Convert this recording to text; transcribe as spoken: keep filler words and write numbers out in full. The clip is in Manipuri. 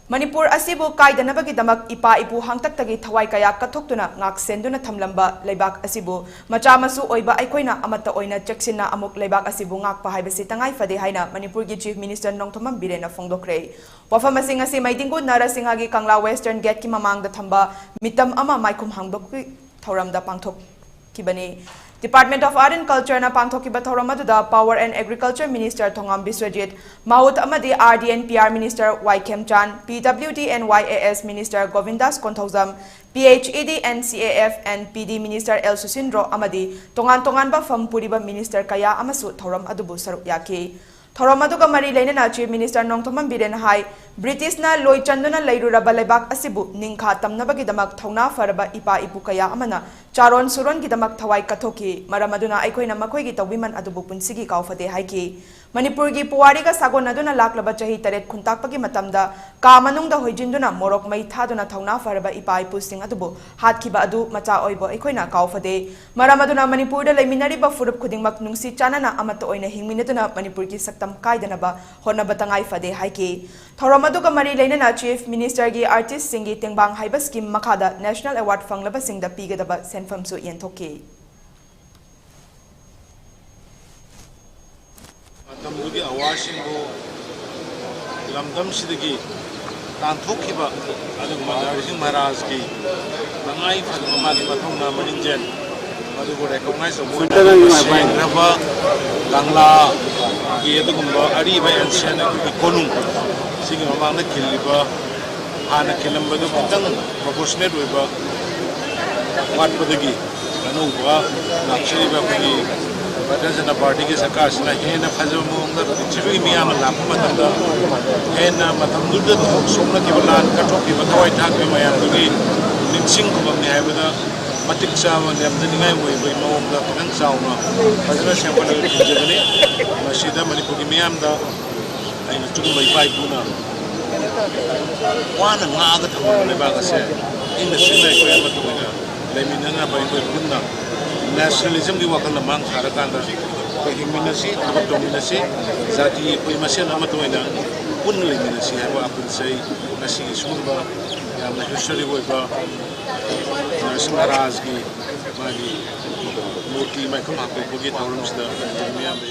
ꯃꯅꯤꯄꯨꯔ ꯑꯁꯤꯕꯨ ꯀꯥꯏꯗꯅꯕꯒꯤꯗꯃꯛ ꯏꯄꯥ ꯏꯄꯨ ꯍꯥꯛꯇꯛꯇꯒꯤ ꯊꯋꯥꯏ ꯀꯌꯥ ꯀꯠꯊꯣꯛꯇꯨꯅ ꯉꯥꯛ ꯁꯦꯟꯗꯨꯅ ꯊꯝꯂꯝꯕ ꯂꯩꯕꯥꯛ ꯑꯁꯤꯕꯨ ꯃꯆꯥ ꯃꯁꯨ ꯑꯣꯏꯕ ꯑꯩꯈꯣꯏꯅ ꯑꯃꯠꯇ ꯑꯣꯏꯅ ꯆꯦꯛꯁꯤꯟꯅ ꯑꯃꯨꯛ ꯂꯩꯕꯥꯛ ꯑꯁꯤꯕꯨ ꯉꯥꯛꯄ ꯍꯥꯏꯕꯁꯤ ꯇꯉꯥꯏ ꯐꯗꯦ ꯍꯥꯏꯅ ꯃꯅꯤꯄꯨꯔꯒꯤ Chief Minister ꯅꯣꯡꯊꯣꯝꯕꯝ ꯕꯤꯔꯦꯟꯅ ꯐꯣꯡꯗꯣꯛꯈ꯭ꯔꯦ꯫ ꯋꯥꯐꯝ ꯑꯁꯤꯡ ꯑꯁꯤ ꯃꯩꯗꯤꯡꯒꯨ ꯅꯔꯁꯤꯡꯍꯒꯤ ꯀꯪꯂꯥ Western Gateꯀꯤ ꯃꯃꯥꯡꯗ ꯊꯝꯕ ꯃꯤꯇꯝ ꯑꯃ ꯃꯥꯏꯈꯨꯝ ꯍꯥꯡꯗꯣꯛꯄꯒꯤ ꯊꯧꯔꯝꯗ ꯄꯥꯡꯊꯣꯛꯈꯤꯕꯅꯤ꯫ Department of Art and Cultureꯅ ꯄꯥꯡꯊꯣꯛꯈꯤꯕ ꯊꯧꯔꯝ ꯑꯗꯨꯗ Power and Agriculture Minister ꯊꯣꯉꯥꯝ ꯕꯤꯁ꯭ꯋꯖꯤꯠ, ꯃꯥꯎꯠ ꯑꯃꯗꯤ R D and P R Minister Y ꯈꯦꯝꯆꯥꯟ, P W D and Y A S Minister ꯒꯣꯕꯤꯟꯗꯥꯁ Konthoujam, P H E D and C A F and P D Minister L ꯁꯨꯁꯤꯟꯗ꯭ꯔꯣ ꯑꯃꯗꯤ ꯇꯣꯉꯥꯟ ꯇꯣꯉꯥꯟꯕ ꯐꯝ ꯄꯨꯔꯤꯕ minister ꯀꯌꯥ ꯑꯃꯁꯨ ꯊꯧꯔꯝ ꯑꯗꯨꯕꯨ ꯁꯔꯨꯛ ꯌꯥꯈꯤ꯫ ꯊꯧꯔꯝ ꯑꯗꯨꯒ ꯃꯔꯤ ꯂꯩꯅꯅ Chief Minister ꯅꯣꯡꯊꯣꯝꯕꯝ ꯕꯤꯔꯦꯟꯅ ꯍꯥꯏ, ꯕ꯭ꯔꯤꯇꯤꯁꯅ ꯂꯣꯏ ꯆꯟꯗꯨꯅ ꯂꯩꯔꯨꯔꯕ ꯂꯩꯕꯥꯛ ꯑꯁꯤꯕꯨ ꯅꯤꯡꯈꯥ ꯇꯝꯅꯕꯒꯤꯗꯃꯛ ꯊꯧꯅꯥ ꯐꯔꯕ ꯏꯄꯥ ꯏꯄꯨ ꯀꯌꯥ ꯑꯃꯅ ꯆꯥꯔꯣꯟ ꯁꯨꯔꯣꯟꯒꯤꯗꯃꯛ ꯊꯋꯥꯏ ꯀꯠꯊꯣꯛꯈꯤ꯫ ꯃꯔꯝ ꯑꯗꯨꯅ ꯑꯩꯈꯣꯏꯅ ꯃꯈꯣꯏꯒꯤ ꯇꯧꯕꯤꯃꯜ ꯑꯗꯨꯕꯨ ꯄꯨꯟꯁꯤꯒꯤ ꯀꯥꯎꯐꯗꯦ ꯍꯥꯏꯈꯤ꯫ ꯃꯅꯤꯄꯨꯔꯒꯤ ꯄꯨꯋꯥꯔꯤꯒ ꯁꯥꯒꯣꯟꯅꯗꯨꯅ ꯂꯥꯛꯂꯕ ꯆꯍꯤ ꯇꯔꯦꯠ ꯈꯨꯟꯇꯥꯛꯄꯒꯤ ꯃꯇꯝꯗ ꯀꯥ ꯃꯅꯨꯡꯗ ꯍꯣꯏꯖꯤꯟꯗꯨꯅ ꯃꯣꯔꯣꯛ ꯃꯩ ꯊꯥꯗꯨꯅ ꯊꯧꯅꯥ ꯐꯔꯕ ꯏꯄꯥ ꯏꯄꯨꯁꯤꯡ ꯑꯗꯨꯕꯨ ꯍꯥꯠꯈꯤꯕ ꯑꯗꯨ ꯃꯆꯥ ꯑꯣꯏꯕ ꯑꯩꯈꯣꯏꯅ ꯀꯥꯎꯐꯗꯦ꯫ ꯃꯔꯝ ꯑꯗꯨꯅ ꯃꯅꯤꯄꯨꯔꯗ ꯂꯩꯃꯤꯟꯅꯔꯤꯕ ꯐꯨꯔꯨꯞ ꯈꯨꯗꯤꯡꯃꯛ ꯅꯨꯡꯁꯤ ꯆꯥꯟꯅꯅ ꯑꯃꯠꯇ ꯑꯣꯏꯅ ꯍꯤꯡꯃꯤꯟꯅꯗꯨꯅ ꯃꯅꯤꯄꯨꯔꯒꯤ ꯁꯛꯇꯝ ꯀꯥꯏꯗꯅꯕ ꯍꯣꯠꯅꯕ ꯇꯉꯥꯏ ꯐꯗꯦ ꯍꯥꯏꯈꯤ꯫ ꯊꯧꯔꯝ ꯑꯗꯨꯒ ꯃꯔꯤ ꯂꯩꯅꯅ Chief Ministerꯒꯤ Artistꯁꯤꯡꯒꯤ ꯇꯦꯡꯕꯥꯡ ꯍꯥꯏꯕ scheme ꯃꯈꯥꯗ national award ꯐꯪꯂꯕꯁꯤꯡꯗ ꯄꯤꯒꯗꯕ ꯁꯦꯟꯐꯝꯁꯨ ꯌꯦꯟꯊꯣꯛꯈꯤ꯫ ꯃꯇꯝꯗꯨꯒꯤ awardꯁꯤꯡꯕꯨ ꯂꯝꯗꯝꯁꯤꯗꯒꯤ ꯇꯥꯟꯊꯣꯛꯈꯤꯕ ꯑꯗꯨꯒꯨꯝꯕ ꯅꯔꯁꯤꯡ ꯃꯍꯥꯔꯥꯖꯀꯤ ꯇꯉꯥꯏ ꯐꯗꯕ ꯃꯥꯒꯤ ꯃꯊꯧꯅꯥ ꯃꯅꯤꯡꯖꯦꯜ ꯃꯗꯨꯕꯨ recognize ꯇꯧꯕ ꯑꯣꯏꯅ ꯁꯦꯡꯂꯕ ꯀꯪꯂꯥꯒꯤ ꯑꯗꯨꯒꯨꯝꯕ ꯑꯔꯤꯕ ancient ꯑꯩꯈꯣꯏꯒꯤ ꯀꯣꯅꯨꯡ ꯁꯤꯒꯤ ꯃꯃꯥꯡꯗ ꯈꯤꯜꯂꯤꯕ ꯍꯥꯟꯅ ꯈꯤꯜꯂꯝꯕꯗꯨ ꯈꯤꯇꯪ proportionate ꯑꯣꯏꯕ ꯋꯥꯠꯄꯗꯒꯤ ꯑꯅꯧꯕ ꯂꯥꯛꯆꯔꯤꯕ ꯑꯩꯈꯣꯏꯒꯤ ꯚꯥꯔꯇꯤꯌ ꯖꯅꯇꯥ ꯄꯥꯔꯇꯤꯒꯤ ꯁꯔꯀꯥꯔꯁꯤꯅ ꯍꯦꯟꯅ ꯐꯖꯕ ꯃꯑꯣꯡꯗ ꯄ꯭ꯔꯤꯊꯤꯕꯤꯒꯤ ꯃꯤꯌꯥꯝꯅ ꯂꯥꯛꯄ ꯃꯇꯝꯗ ꯍꯦꯟꯅ ꯃꯇꯝꯗꯨꯗ ꯊꯣꯛ ꯁꯣꯛꯅꯈꯤꯕ ꯂꯥꯟ ꯀꯠꯊꯣꯛꯈꯤꯕ ꯊꯋꯥꯏ ꯊꯥꯈꯤꯕ ꯃꯌꯥꯝꯗꯨꯒꯤ ꯅꯤꯡꯁꯤꯡ ꯈꯨꯕꯝꯅꯤ ꯍꯥꯏꯕꯗ ꯃꯇꯤꯛ ꯆꯥꯕ ꯂꯦꯝꯖꯅꯤꯡꯉꯥꯏ ꯑꯣꯏꯕꯒꯤ ꯃꯑꯣꯡꯗ ꯈꯤꯇꯪ ꯆꯥꯎꯅ ꯐꯖꯅ ꯁꯦꯝꯒꯠꯂꯒ ꯊꯝꯖꯕꯅꯤ꯫ ꯃꯁꯤꯗ ꯃꯅꯤꯄꯨꯔꯒꯤ ꯃꯤꯌꯥꯝꯗ ꯑꯩꯅ ꯑꯆꯨꯝꯕ ꯏꯄꯥ ꯏꯄꯨꯅ ꯋꯥꯅ ꯉꯥꯛꯑꯒ ꯊꯝꯂꯝꯕ ꯂꯩꯕꯥꯛ ꯑꯁꯦ ꯏꯪꯅ ꯆꯤꯛꯅ ꯑꯩꯈꯣꯏ ꯑꯃꯠꯇ ꯑꯣꯏꯅ ꯂꯩꯃꯤꯟꯅꯅꯕ ꯑꯩꯈꯣꯏ ꯄꯨꯟꯅ nationalismꯒꯤ ꯋꯥꯈꯜꯅ ꯃꯥꯡ ꯊꯥꯔꯀꯥꯟꯗ ꯑꯩꯈꯣꯏ ꯍꯤꯡꯃꯤꯟꯅꯁꯤ, ꯊꯕꯛ ꯇꯧꯃꯤꯟꯅꯁꯤ, ꯖꯥꯇꯤ ꯑꯩꯈꯣꯏ ꯃꯁꯦꯟ ꯑꯃꯠꯇ ꯑꯣꯏꯅ ꯄꯨꯟꯅ ꯂꯩꯃꯤꯟꯅꯁꯤ ꯍꯥꯏꯕ ꯑꯄꯨꯟꯁꯩ ꯉꯁꯤꯒꯤ ꯁꯤꯒꯨꯝꯕ ꯌꯥꯝꯅ ꯍꯤꯁꯇꯣꯔꯤꯛ ꯑꯣꯏꯕ ꯅꯔꯁꯤꯡꯍ ꯔꯥꯖꯒꯤ ꯃꯥꯒꯤ ꯃꯨꯔꯇꯤ ꯃꯥꯏꯈꯨꯝ ꯍꯥꯞꯄꯛꯄꯒꯤ ꯊꯧꯔꯝꯁꯤꯗ ꯃꯤꯌꯥꯝꯗ